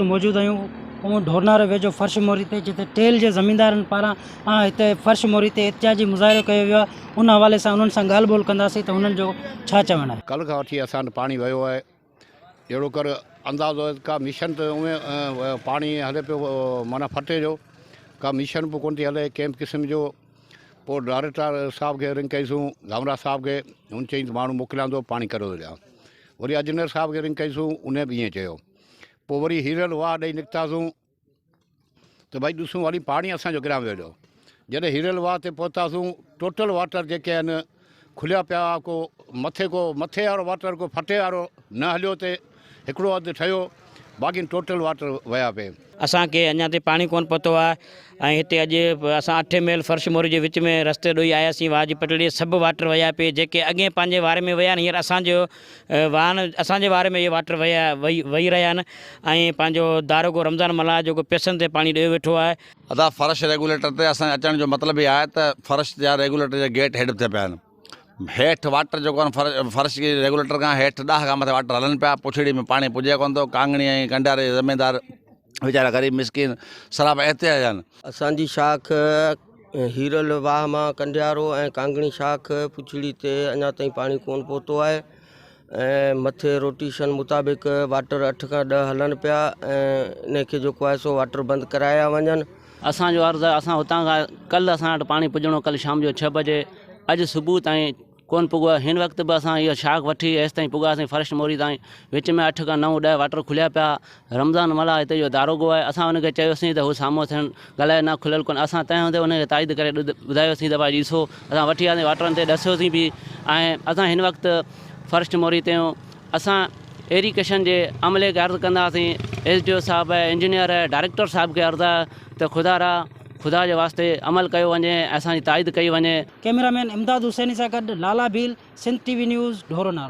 موجود آهيون اهو ڍورناري ويجهو فرش موري تي جتي ٽيل جي زميندارن پاران هتي فرش موري تي احتجاجي مظاهرو ڪيو ويو آهي ان حوالي سان انهن سان ڳالهه ٻولهه ڪنداسين ته انهن جو ڇا چوڻ آهي. ڪلهه کان وٺي اسان وٽ پاڻي ويو آهي جهڙو ڪر اندازو آهي ته ڪا مشن ته اونئين پاڻي هلي پيو معنيٰ ڦٽي جو ڪا مشن به ڪونه ٿي هلي ڪنهن به قسم جو پوء ڊائريڪٽر صاحب کي رنگ ڪئيسون گهمرا صاحب کي هن چيائين ته ماڻهو موڪليان ٿو پاڻي ڪڍو ٿو ڏيان وري اجمير صاحب کي رنگ ڪئيسون ان به ائين چيو پوء وري هيرل واهه ڏئي نڪتاسون ته ڀائي ڏسون وري پاڻي اسان جو ڪيڏانهن ويو جو جڏهن هيرل واهه تي پهتاسون ٽوٽل واٽر جيڪي آهن کليا پيا هئا ڪو مٿي ڪو مٿي وارو واٽر ڪو ڦٽي وارو نه هليو تي هڪڙو اڌ ٺهيو باقي ٽوٽل واٽر ويا پئي. اسان کي اڃا تائين پاڻي ڪونه پهتو آهي ۽ هتي اڄ اسان اٺين ميل فرش موري جي وچ ۾ رستي ڏوئي آياسين واهه جي پٽڙي سڀ واٽر ويا پئي جيڪي اڳئين پنهنجي واري ۾ ويا آهن هينئر اسان جو واهن اسان جي واري ۾ اهي واٽر ويا وهي رهيا آهن ۽ پنهنجو داروغو رمضان ملاح جيڪو پئسن تي پاڻي ڏيو ويٺو آهي. ادا فرش ريگوليٽر تي اسان جي اچڻ جو مطلب هي آهي ته فرش جا ريگوليٽر جا گيٽ هيٺ ٿيا پيا آهن هيٺ واٽر جيڪو آهي فرش جي ريگوليٽر کان هيٺ ڏاهه کان مٿي واٽر هلن پيا پڇڙي ۾ پاڻي پڄي ڪونه ٿو ڪانگڻي ۽ ڪنڊاري جا زميندار ويچارا غريب مسڪين سراپا احتجاج آهن. اسان جي شاخ هيرل واهه مان ڪنڊيارو ۽ ڪانگڻي شاخ پڇڙي تي اڃا تائين پاڻي ڪونه پهتو آهي ۽ مٿي روٽيشن مطابق واٽر اٺ کان ڏهه هلن پيا ۽ ان کي جيڪو آهي سو واٽر بند ڪرايا وڃن. اسان جو عرض آهي اسان هتان کان ڪلهه اسان وٽ پاڻي پڄڻو ڪلهه شام جو ڇهه بجي اڄ صبح تائين ڪونه پڳو آهي هن وقت به اسان اها شاخ وٺي ايستائين پڳاسين فرش موري تائين وچ ۾ اٺ کان نو ڏهه واٽر کليا پيا رمضان ملاح هتي جو داروغو آهي اسان ان کي چيوسين ته هو سامهون ٿين ڳالهائي نه کليل ڪونه اسان تنهن هوندي ان کي تائيد ڪري ٻڌايوسين ته ڀائي ڏسو اسان وٺي آياسين واٽرن تي ڏسيوسين به ۽ اسان هن وقت فرسٽ موري تي آهيون اسان ايريگيشن جي عملي کي عرض ڪنداسين ايس ڊي او صاحب انجنيئر ڊائريڪٽر صاحب کي عرض آهي ته خدا را خدا جي واسطي عمل ڪيو وڃي ۽ اسان جي تائيد ڪئي وڃي. ڪئميرا مين امداد حسيني سان گڏ Lala Bheel, Sindh T V news, Dhoro Naro.